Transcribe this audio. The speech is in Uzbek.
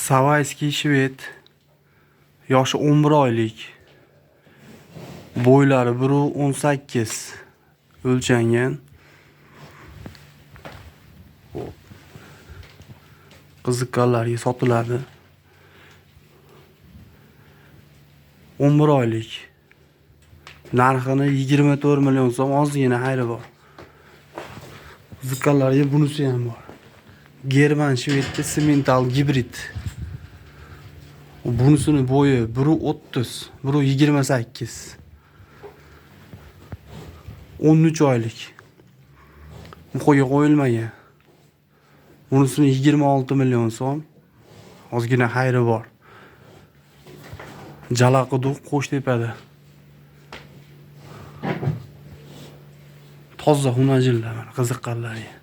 Savayskiy shved. Yoshi 11 oylik. Bo'ylari 1.18 o'lchangan. Xo'p. Qiziqqanlarga sotiladi. 11 oylik. Narxini 24 million so'm, ozgina xayri bor. Qiziqqanlarga bunisi ham bor. German shvedga semental gibrid. Bunisini bo'yi 1.30, 1.28. 13 oylik. Muqoga qo'yilmagan. Bunisini 26 million so'm. Ozgina xayri bor. Jalaquduq Qo'shtepada. Toza xunajillar mana qiziqqanlarga.